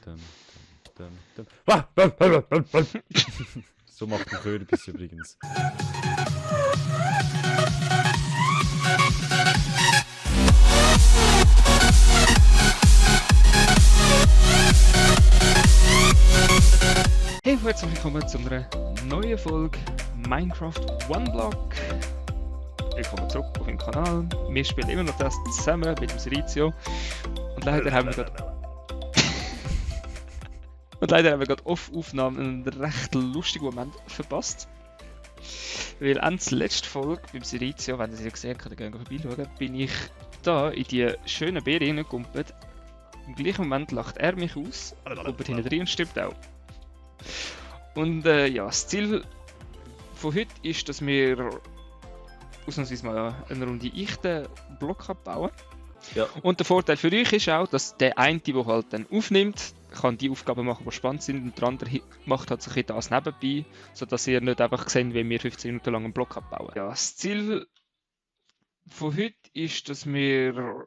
So macht der Kürbis übrigens. Hey, herzlich willkommen zu einer neuen Folge Minecraft One Block. Willkommen zurück auf meinem Kanal. Wir spielen immer noch das zusammen mit dem Serizio. Und leider haben wir gerade auf Aufnahme einen recht lustigen Moment verpasst. Weil ends letzte Folge beim Serizio, wenn ihr sie gesehen habt, könnt ihr vorbeischauen, bin ich da in die schönen Beeren reingekumpelt. Im gleichen Moment lacht er mich aus, kumpelt hinten drin und stirbt auch. Und ja, das Ziel von heute ist, dass wir ausnahmsweise mal eine Runde den Block abbauen. Ja. Und der Vorteil für euch ist auch, dass der eine, der halt dann aufnimmt, kann die Aufgaben machen, die spannend sind, und der andere macht halt sich das nebenbei, sodass ihr nicht einfach seht, wie wir 15 Minuten lang einen Block abbauen. Ja, das Ziel von heute ist, dass wir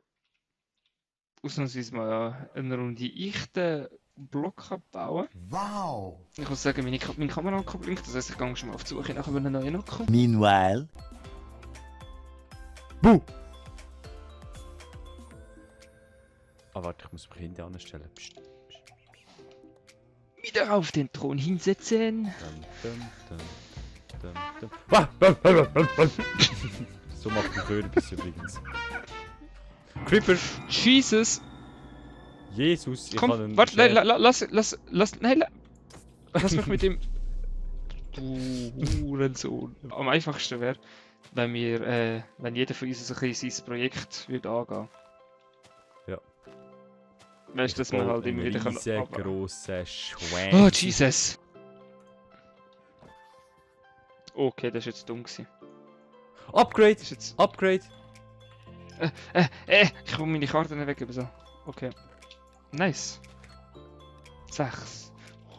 ausnahmsweise mal eine Runde den Block abbauen. Wow! Ich muss sagen, meine Kamera-Akku blinkt, das heisst, ich gehe schon mal auf die Suche nach einem neuen Akku. Meanwhile. Buh! Ah, warte, ich muss mich hinten anstellen. Psst. Wieder auf den Thron hinsetzen. So macht der Kürbis übrigens. Creeper! Jesus! Jesus, ich Komm, kann einen warte, Scherz- lass mich mit dem... Du Hurensohn. Am einfachsten wäre, wenn jeder von uns ein bisschen sein Projekt würde angehen. Ja. Weißt du, dass man halt immer wieder kann... Riesengroße Schwein. Oh, Jesus! Okay, das war jetzt dumm gewesen. Upgrade! Das ist jetzt... Upgrade! Ich komme meine Karten weg über so. Okay. Nice. 6.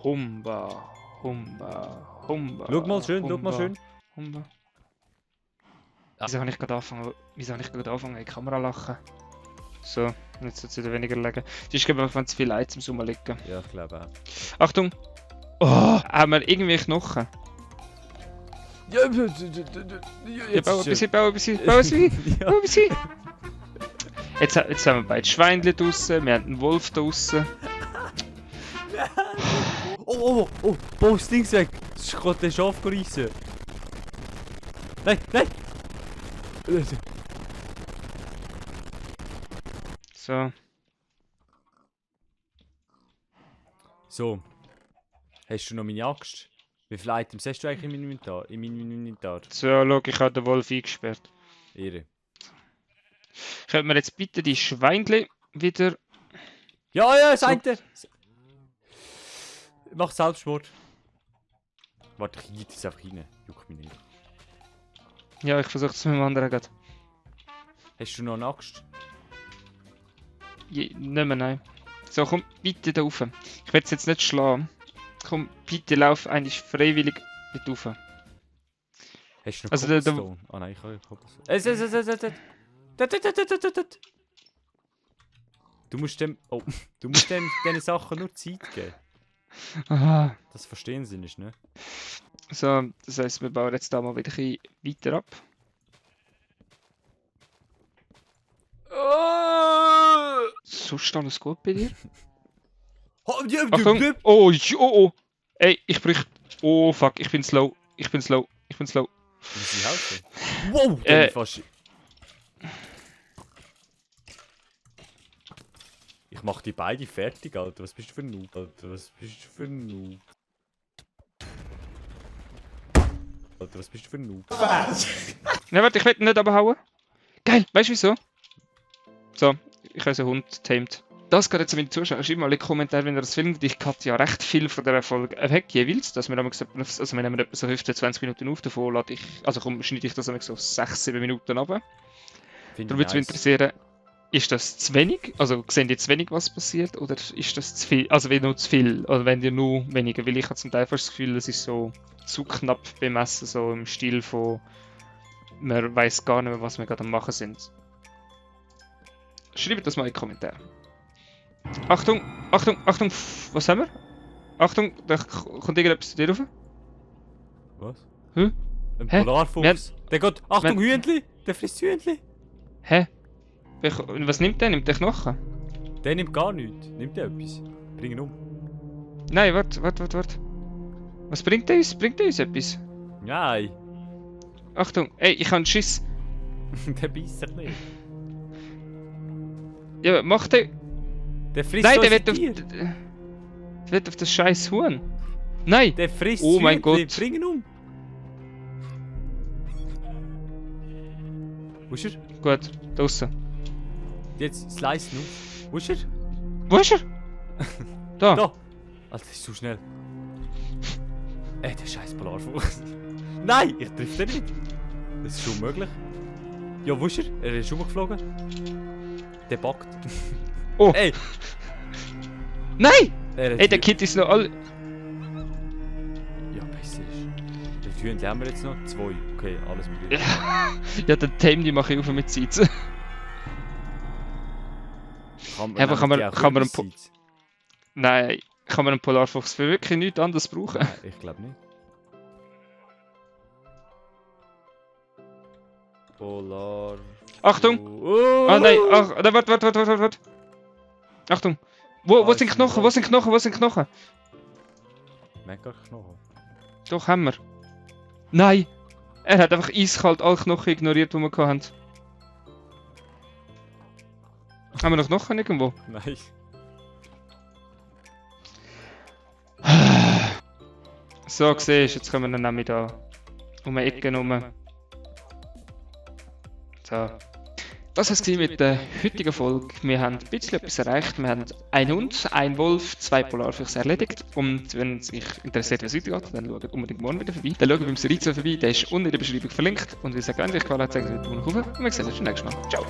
Humba. Schau mal schön, schau mal schön. Humba. Wieso habe ich gerade angefangen, in die Kamera lachen? So, jetzt soll es wieder weniger liegen. Es ist, glaube ich, wenn zu viele Items rumliegen. Ja, ich glaube auch. Achtung! Oh, haben wir irgendwie Knochen? Ja, Ja, bau ein bisschen. Jetzt haben wir beide Schweinchen draussen, wir haben einen Wolf draussen. Oh, bau das Ding weg! Das ist gerade der Schaf reissen. Nein! So. So. Hast du noch meine Axt? Wie viele Items hast du eigentlich in meinem Inventar? So, schau, ich habe den Wolf eingesperrt. Ehre. Könnten wir jetzt bitte die Schweinchen wieder... Ja, das So. eine! Mach Selbstmord. Warte, ich jiete es einfach rein. Juckt mich nicht. Ja, ich versuche es mit dem anderen gerade. Hast du noch eine Axt? Nicht mehr, nein. So, komm, bitte da rauf. Ich werde es jetzt nicht schlagen. Komm, bitte lauf eigentlich freiwillig mit rauf. Hast du noch Also, Cobblestone? Ah nein, ich habe Cobblestone. Du musst dem... Oh, du musst diesen Sachen nur Zeit geben. Aha. Das verstehen sie nicht, ne? So, das heisst, wir bauen jetzt da mal wieder ein bisschen weiter ab. Sonst alles gut bei dir? Achtung! Oh, oh! Ey, ich brüch... Oh, fuck, ich bin slow. Muss ich helfen? Wow, fast... Ich mach die beide fertig, Alter. Was bist du für ein Noob? Nein, warte, ich will ihn nicht abhauen. Geil, weißt du wieso? So, ich habe so einen Hund tamed. Das geht jetzt an meine Zuschauer. Schreibt mal in die Kommentare, wenn ihr das filmt. Ich cutte ja recht viel von dieser Folge weg jeweils, dass wir dann also wir nehmen etwa so 15-20 Minuten auf, davon lade ich, also schneide ich das so 6-7 Minuten runter. Darum würde es mich interessieren, ist das zu wenig? Also sehen ihr zu wenig, was passiert? Oder ist das zu viel? Also wenn nur zu viel? Oder wenn ihr nur weniger? Weil ich habe zum Teil fast das Gefühl, es ist so zu knapp bemessen, so im Stil von man weiß gar nicht mehr, was wir gerade am machen sind. Schreibt das mal in die Kommentare. Achtung, Achtung, Achtung, was haben wir? Achtung, da kommt irgendetwas zu dir rauf. Was? Hm? Ein Hä? Polarfuchs. Der geht. Achtung, Wir- Hühnli! Der frisst Hühnli! Hä? Was nimmt der? Nimmt der Knochen? Der nimmt gar nichts. Nimmt der etwas? Bring ihn um. Nein, warte. Was bringt der uns? Bringt der uns etwas? Nein! Achtung, ey, ich habe einen Schiss. Der beißt sich nicht. Ja, mach der... Der frisst Nein, der unsere wird auf... Tiere. Der wird auf das scheiß Huhn. Nein! Der frisst Oh mein Hühnli. Gott. Bring ihn um. Wo ist er? Gut, draussen. Jetzt slice ihn auf. Wo ist er? Wo ist er? Da. Da! Alter, das ist zu schnell. Ey, der scheiß Polarfuchs. Nein, ich triff den nicht. Das ist schon möglich. Ja, wo ist er? Er ist rumgeflogen. Der backt. Oh. Ey! Nein! Er hat Ey, der Hü- Kid ist noch all... Ja, besser ist. Die Hühnchen haben wir jetzt noch. 2. Okay, alles mit dir. Ja, den Tame, die mache ich auf mit Seiz. Aber kann man einen Nein, kann man einen Polarfuchs für wirklich nichts anderes brauchen? Nein, ich glaube nicht. Polar... Achtung! Oh! Ah nein, ach, warte. Achtung! Wo sind Knochen? Wo sind Knochen? Mega Knochen. Doch, haben wir. Nein! Er hat einfach eiskalt alle Knochen ignoriert, die wir hatten. Haben wir noch Knochen irgendwo? Nein. So, siehst du, jetzt können wir dann nämlich da um eine Ecke rum. So. Das war's mit der heutigen Folge. Wir haben ein bisschen etwas erreicht. Wir haben einen Hund, einen Wolf, 2 Polarfüchse erledigt. Und wenn es euch interessiert, wie es weitergeht, dann schaut unbedingt morgen wieder vorbei. Dann schaut beim Serizo vorbei, der ist unten in der Beschreibung verlinkt. Und wir sagen, wenn euch gefallen hat, sagen wir Daumen nach oben. Und wir sehen uns beim nächsten Mal. Ciao!